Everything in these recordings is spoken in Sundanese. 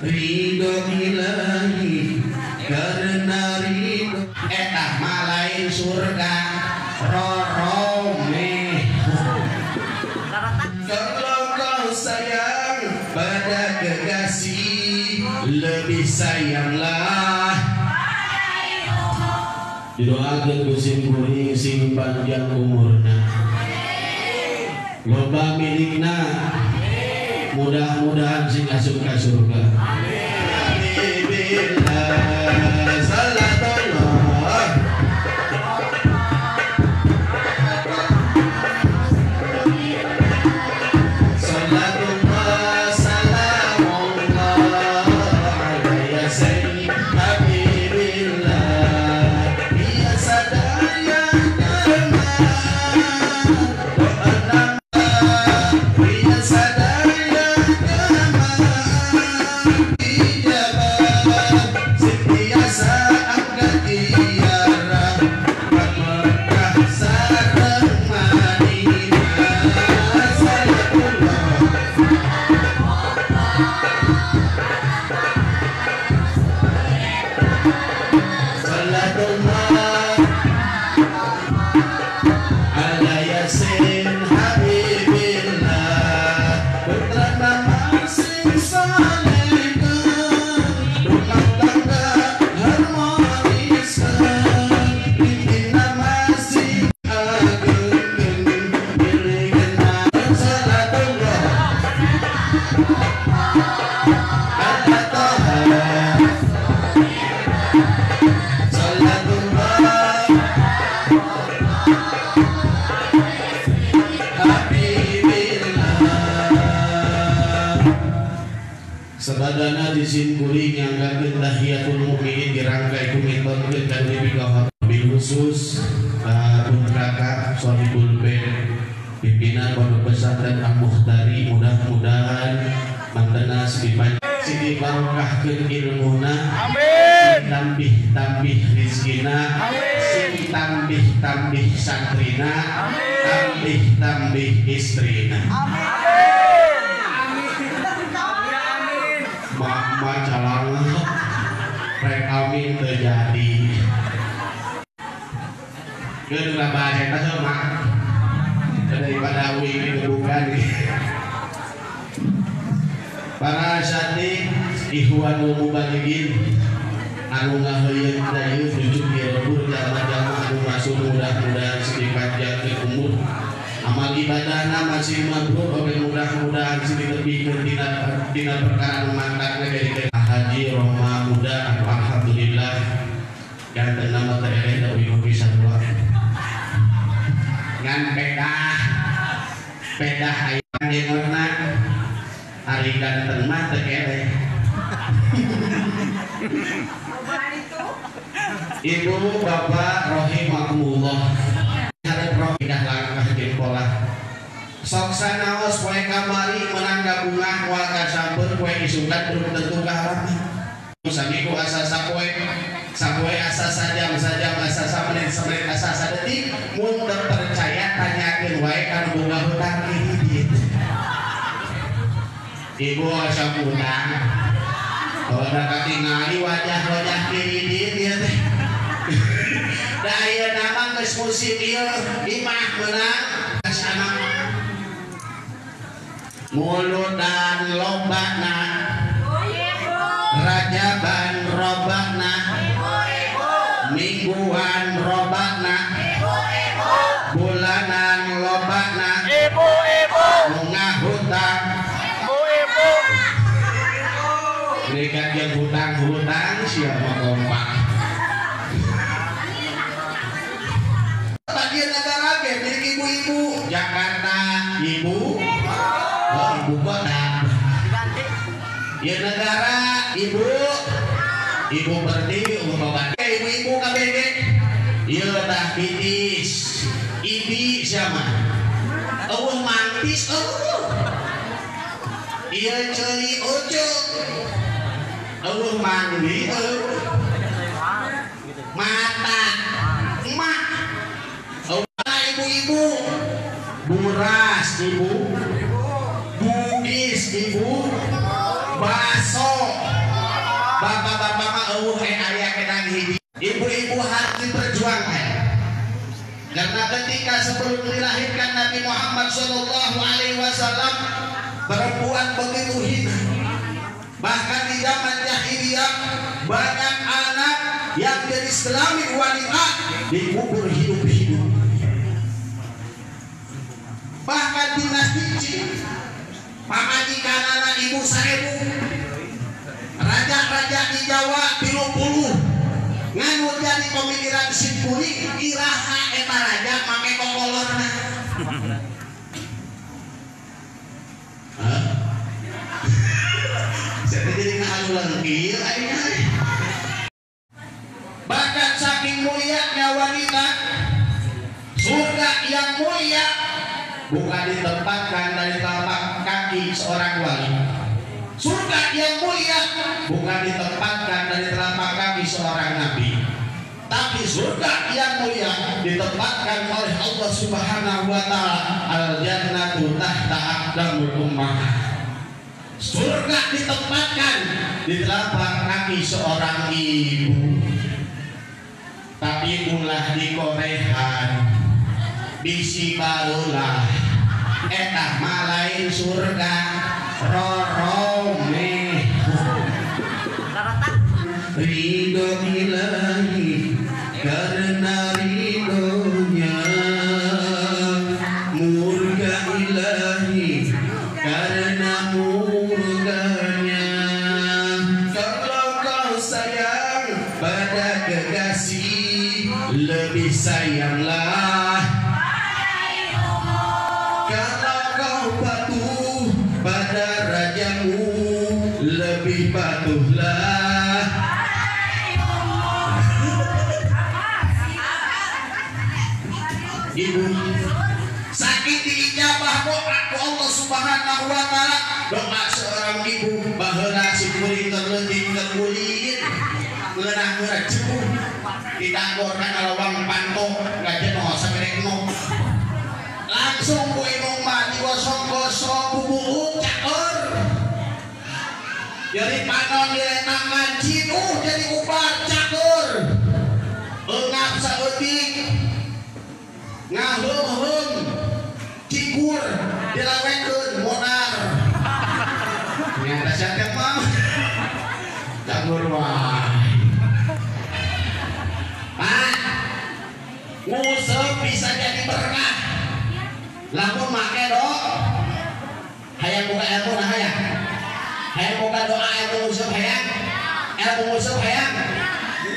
Ridho ilahi karena ridho eta mah lain surga rorome. Kalau kau sayang pada kekasih lebih sayanglah. Didoakeun ku sim kuring sing panjang umurna, loba milikna, mudah-mudahan sing asup ka surga. Sabadana di kuring yang nganggakeun tahiyatul mukminin dirangkai ku mitonkeun ka dipikahot bil khusus putra Sohibul Bait pimpinan Pondok Pesantren Al-Mukhtari mudah-mudahan mantenas dipanjang barokahkeun ilmuna, amin, tambih-tambih rizkina, amin, tambih-tambih santrina, amin, tambih-tambih istrina, amin. Mama calon rek amin terjadi. Geus lah bahasa eta mah daripada wing bukan. Para asatid ikhwanul mubalighin anu ngaheuyeun dayeuh jujuk di lembur jalma-jalma anu masuk mudah-mudahan sing dipanjangkeun umur, amal ibadahna masih mabrur oge mudah-mudahan sing ditebihkeun dina perkara anu mantapna jadi Haji Roma muda anu alhamdulillah ganteng nama teh eleh da uyuh pisan wae ngan pedah pedah aya jengotna ari ganteng mah teu eleh. Ibu bapak rahimakumullah hareup roh pindah langkah jempolah sok sanaos poe kamari menang gabungan moal kasampeun poe isukan belum tentu kahalaman sami ku asa sapoe sapoe asa sajam sajam asa samenit samenit asa sadetik mun teu percaya tanyakeun wae ka nu boga hutang kredit. Ibu asa hutang kalau da katingali wajah-wajah kredit ieu teh da ayeuna mah geus musim ieu imah meunang kasana muludan lobana rajaban robana mingguan robana bulanan lobana bunga hutang mereka yang hutang-hutang siapa kompak. Bagian negara ge milik ibu-ibu Jakarta ibu, oh ibu kota. Ya negara ibu, ibu berdiri ibu bapak. Ibu-ibu KBG, ieu tah bitis, ibi siapa? Eueuh mantis eueuh. Ieu ceuli ojo. Eueuh mandi eueuh. Mata emak. Ibu-ibu buras ibu, bugis ibu, baso Bapak-bapak mah eueuh aya kedang hiji. Ibu-ibu harus diperjuangkan. Karena ketika sebelum dilahirkan Nabi Muhammad Shallallahu Alaihi Wasallam, perempuan begitu hina. Bahkan di zaman jahiliyah banyak anak yang jadi kelamin wanita dikubur hidup-hidup. Bahkan dinasti Qin, pamajikan anak ibu 1000, raja-raja di Jawa 30. Nganu jadi pemikiran simpuling iraha eta raja make kokolorna. Hah? Saya jadi ngahalulan kieu aing. Bahkan saking mulianya wanita, surga yang mulia bukan ditempatkan dari telapak kaki seorang wali. Surga yang mulia bukan ditempatkan dari telapak kaki seorang nabi, tapi surga yang mulia ditempatkan oleh Allah Subhanahu wa Ta'ala. Al-jannatu tahta aqdamul ummah. Surga ditempatkan di telapak kaki seorang ibu. Tapi ulah dikorehan bisi barulah etah malain surga rorome. Ridho ilahi karena ridhonya, murka ilahi karena murkanya. Kalau kau sayang pada kekasih, lebih sayanglah. Kalau kau patuh pada rajamu, lebih patuhlah. Ibu sakit diijabah doa ku Allah Subhanahu wa Ta'ala. Doa seorang ibu baheula si kuring terleutik terkulit ngeunah-ngeunah cepuh ditagor kana lawang panto ngajeno samerekno langsung ku indung mah digosok-gosok bubuuk caker jadi panon diletakkan cinuh jadi ubar caker eungap saeutik ngaheum-heum cikur dilawekeun modar nyata siapa mah cakur wae. Pak nguseup bisa jadi berkah lamun make do hayang boga ilmu nah hayang hayang boga doa ilmu nguseup hayang ilmu nguseup hayang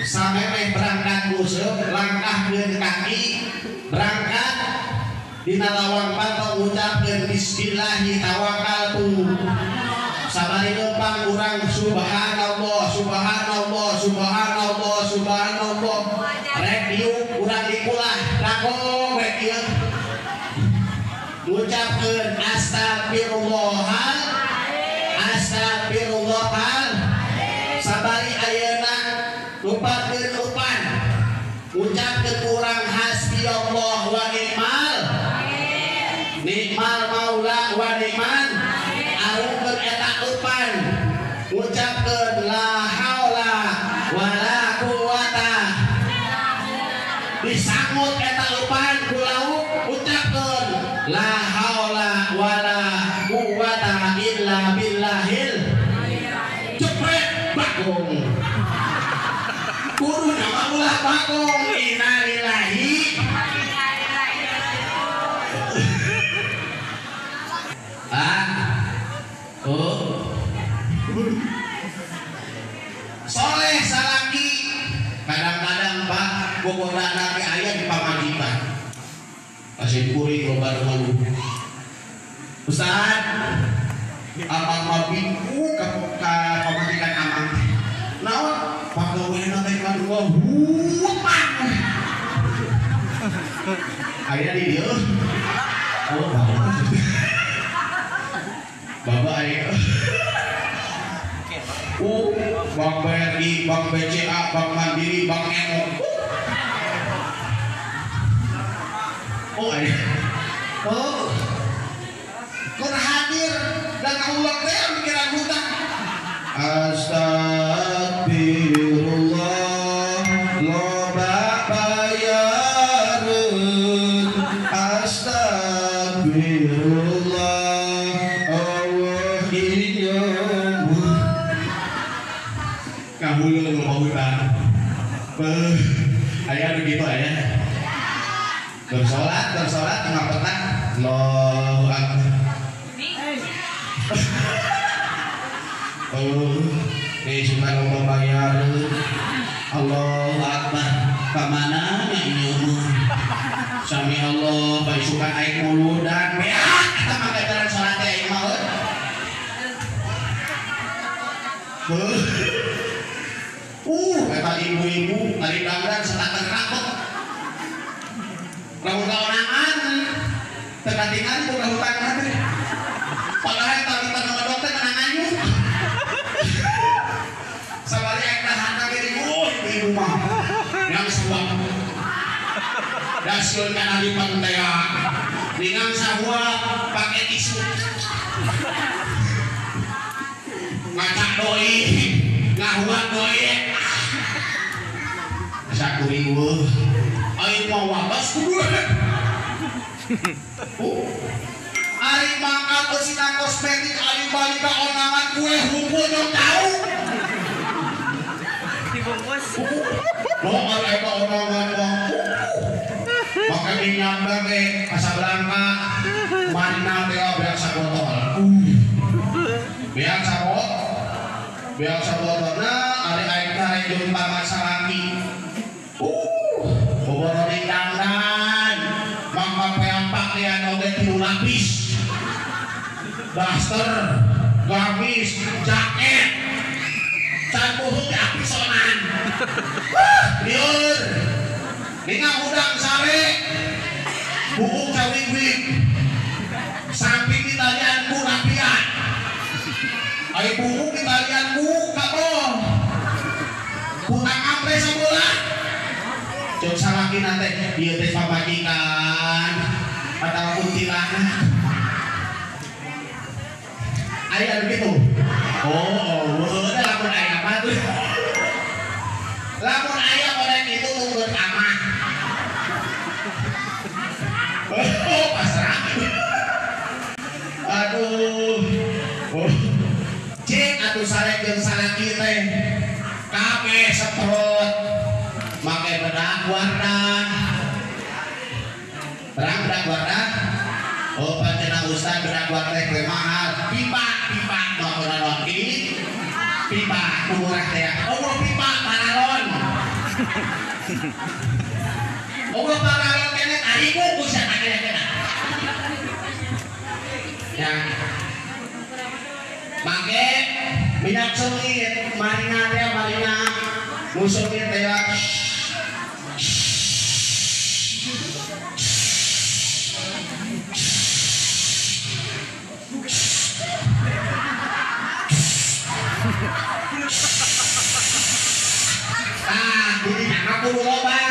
samemeh berangkat nguseup langkahkeun kaki berangkat dina lawang panto ngucapkeun bismillahi tawakkaltu sabari leumpang urang subhanallah subhanallah subhanallah subhanallah rek diuk urang dikulah rangkong rek ieu ngucapkeun astagfirullah astagfirullah sabari ayeuna lupatkeun lupan ucapkeun urang hasbiyallah wa ni'mal nikmal maula wa ni'man arungkeun eta eupan ucapkeun la haula wala quwata disangut eta eupan ku lauk ucapkeun la haula wala quwata illa billahil cepret bagong kudu nama ulah bagong innalillahi. Oh. Soleh salaki kadang-kadang Pak bogodana ge aya di pamajikan pasien kuring loba nu ngeluh Ustaz amang mah bingung ka pamajikan amang naon pagawena teh kadua hutang aya di dieu. Oh bapak ayo. Bank BRI, Bank BCA, Bank Mandiri, Bank Emo. Oh ayo. Oh. Kur hadir dan Allah teh mikiran hutang. Astagfirullah. Astagfirullah loba bayareun astagfirullah Allah ieu kahulung loba hutang. Aya nu kitu aya. Bersolat tengah petang Allahu Akbar. Oh, nih suka loba bayareun Allahu Akbar. Kamana nya ieu mah? Sami Allah baisukan aing muludan beak eta mah gajaran salat teh aing mah euy. Eta ibu-ibu ari dangdan setakan rapot. Lamun kaonangan teu katingali boga hutang teh. Padahal tadi nama dokter menang anyu. Sabari aing dahar ge ribuh ibu mah. Yang suap. Dasieun kana lipan teh. Ningang sahua pake tisu. Ngacak doi, ngahuat doi. Sakuring eueuh. Aing mah wagas kudu. Ari mangkat eusina kosmetik aing balik ka onangan kue hukum nu tau. Dibungkus. Loh ari eta onangan mah. Make minyak ge Casablanca, marina teh beak sabotol. Beak sabotol. Beak sabotolna ari aing teh jeung pamasalaki. Boboroning dangdan, mangka pakaian oge 3 lapis. Daster, gamis, jaket. Can buhut di api sonan. Liur. Ninga udang sare. Buuk cawing-wing. Samping ditalian ku rapian. Ai buuk ditalian ku kabol. Hutang ampe sabulan. Cek salaki nate ieu teh pamajikan atawa kuntilanak. Aya begitu. Oh, udah lamun aya apa tuh? Lamun aya orang itu tunggu amah. Oh, pasrah. Aduh. Oh. Cek atuh sare jeung salaki teh. Kabeh semprot. Make bedak warna. Terang bedak warna. Oh, pancena ustaz bedak warna teh mahal. Pipa, pipa nu naon pipa nu murah teh. Oh, pipa paralon. Oh, paralon kene ariku ku sia kene. Ya. Make minyak sengit, marina teh marina. Musungit teh. Tah, dirinya kudu loba.